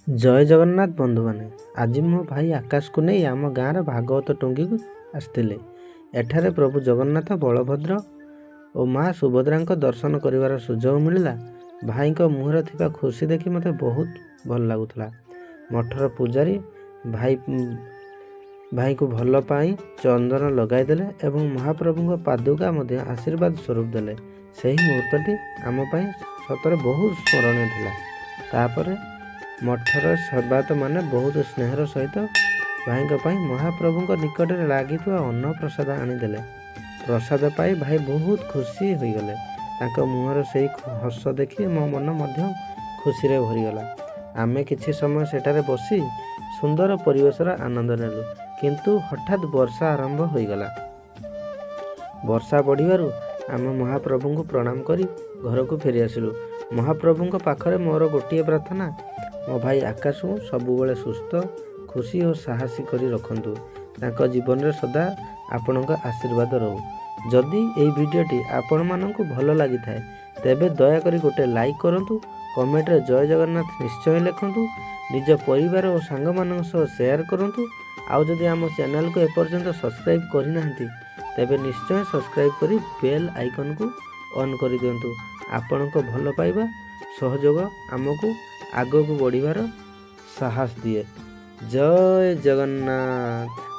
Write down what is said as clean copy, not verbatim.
ଜୟ ଜଗନ୍ନାଥ ବନ୍ଧୁମାନେ, ଆଜି ମୋ ଭାଇ ଆକାଶକୁ ନେଇ ଆମ ଗାଁର ଭାଗବତ ଟୁଙ୍ଗିକୁ ଆସିଥିଲି। ଏଠାରେ ପ୍ରଭୁ ଜଗନ୍ନାଥ, ବଳଭଦ୍ର ଓ ମା ସୁଭଦ୍ରାଙ୍କ ଦର୍ଶନ କରିବାର ସୁଯୋଗ ମିଳିଲା। ଭାଇଙ୍କ ମୁହଁରେ ଥିବା ଖୁସି ଦେଖି ମୋତେ ବହୁତ ଭଲ ଲାଗୁଥିଲା। ମଠର ପୂଜାରୀ ଭାଇ ଭାଇଙ୍କୁ ଭଲ ପାଇଁ ଚନ୍ଦନ ଲଗାଇଦେଲେ ଏବଂ ମହାପ୍ରଭୁଙ୍କ ପାଦୁକା ମଧ୍ୟ ଆଶୀର୍ବାଦ ସ୍ୱରୂପ ଦେଲେ। ସେହି ମୁହୂର୍ତ୍ତଟି ଆମ ପାଇଁ ସତରେ ବହୁତ ସ୍ମରଣୀୟ ଥିଲା। ତାପରେ ମଠର ସେବାୟତମାନେ ବହୁତ ସ୍ନେହର ସହିତ ଭାଇଙ୍କ ପାଇଁ ମହାପ୍ରଭୁଙ୍କ ନିକଟରେ ଲାଗିଥିବା ଅନ୍ନପ୍ରସାଦ ଆଣିଦେଲେ। ପ୍ରସାଦ ପାଇ ଭାଇ ବହୁତ ଖୁସି ହୋଇଗଲେ। ତାଙ୍କ ମୁହଁର ସେଇ ହସ ଦେଖି ମୋ ମନ ମଧ୍ୟ ଖୁସିରେ ଭରିଗଲା। ଆମେ କିଛି ସମୟ ସେଠାରେ ବସି ସୁନ୍ଦର ପରିବେଶର ଆନନ୍ଦ ନେଲୁ, କିନ୍ତୁ ହଠାତ୍ ବର୍ଷା ଆରମ୍ଭ ହୋଇଗଲା। ବର୍ଷା ବଢ଼ିବାରୁ ଆମେ ମହାପ୍ରଭୁଙ୍କୁ ପ୍ରଣାମ କରି ଘରକୁ ଫେରିଆସିଲୁ। ମହାପ୍ରଭୁଙ୍କ ପାଖରେ ମୋର ଗୋଟିଏ ପ୍ରାର୍ଥନା, ମୋ ଭାଇ ଆକାଶକୁ ସବୁବେଳେ ସୁସ୍ଥ, ଖୁସି ଓ ସାହସୀ କରି ରଖନ୍ତୁ। ତାଙ୍କ ଜୀବନରେ ସଦା ଆପଣଙ୍କ ଆଶୀର୍ବାଦ ରହୁ। ଯଦି ଏହି ଭିଡ଼ିଓଟି ଆପଣମାନଙ୍କୁ ଭଲ ଲାଗିଥାଏ, ତେବେ ଦୟାକରି ଗୋଟେ ଲାଇକ୍ କରନ୍ତୁ, କମେଣ୍ଟରେ ଜୟ ଜଗନ୍ନାଥ ନିଶ୍ଚୟ ଲେଖନ୍ତୁ, ନିଜ ପରିବାର ଓ ସାଙ୍ଗମାନଙ୍କ ସହ ସେୟାର କରନ୍ତୁ। ଆଉ ଯଦି ଆମ ଚ୍ୟାନେଲକୁ ଏପର୍ଯ୍ୟନ୍ତ ସବସ୍କ୍ରାଇବ୍ କରିନାହାନ୍ତି, ତେବେ ନିଶ୍ଚୟ ସବସ୍କ୍ରାଇବ୍ କରି ବେଲ୍ ଆଇକନ୍କୁ ଅନ୍ କରିଦିଅନ୍ତୁ। ଆପଣଙ୍କ ଭଲ ପାଇବା, ସହଯୋଗ ଆମକୁ ଆଗକୁ ବଢ଼ିବାର ସାହସ ଦିଏ। ଜୟ ଜଗନ୍ନାଥ।